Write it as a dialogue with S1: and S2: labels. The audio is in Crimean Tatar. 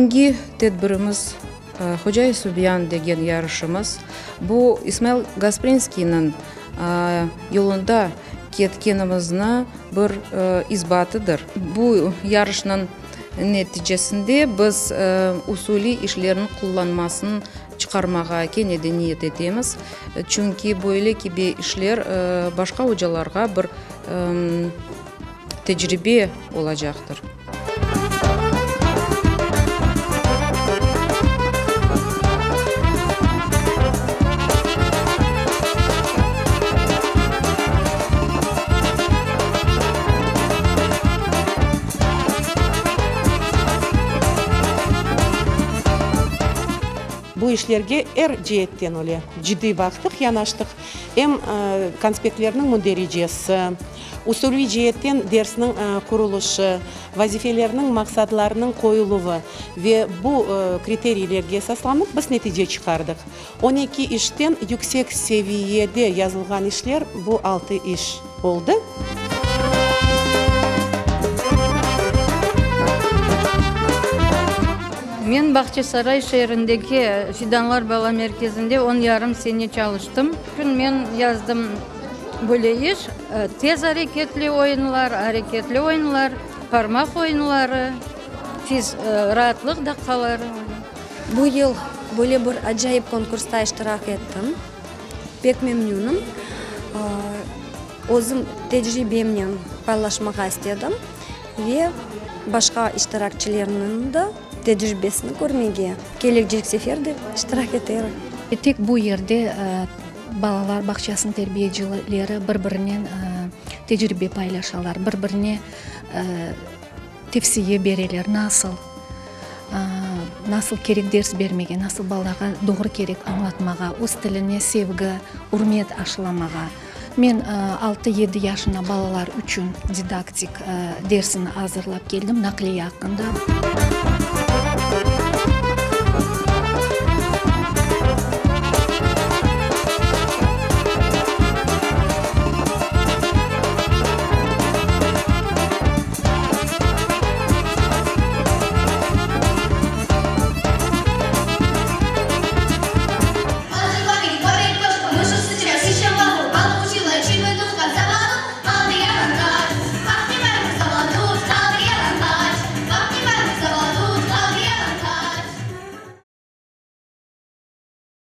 S1: Bugünki tedbirimiz, Hocay Subyan degen yarışımız, bu İsmail Gasprinskiyniñ yolunda ketkenimizni bir isbatıdır. Bu yarışnıñ neticesinde biz usuliy işlerniñ qullanmasını çıqarmağa kene de niyet etemiz, çünki böyle kibi işler başqa ocalarğa bir tecribe olacaqtır.
S2: Bu işlerge er ceetten öyle ciddiy baqtıq, yanaştıq. Em konspektlerniñ mündericesi, usuliy ceetten dersniñ qurulışı, vazifelerniñ maqsadlarınıñ qoyuluvı ve bu kriteriylerge esaslanıp biz netice çıqardıq. On eki işten yüksek seviyede yazılğan işler bu altı iş oldı.
S3: Men Bağçasaray şeerindeki Fidanlar bala merkezinde on yarım sene çalıştım. Men yazdım böyle iş, tez areketli oyunlar, areketli oyunlar, parmaq oyunları, tez raatlıq daqqaları.
S4: Bu yıl böyle bir acayip konkursta iştirak ettim. Pek memnünim. Özüm tecribemnen paylaşmağa istedim ve başqa iştirakçilerniñ de tecribesini körmege, kelecek sefer de iştirak eterim.
S5: Tek bu yerde balalar bağçasınıñ terbiyecileri bir-birinen tecribe paylaşalar, bir-birine tevsiye bereler, nasıl, nasıl kerek ders bermege, nasıl balalarğa doğru kerek añlatmağa, öz tiline sevgi, ürmet aşılamağa. Men altı, yedi yaşına balalar içün didaktik dersini azırlap keldim, naqliye aqqında.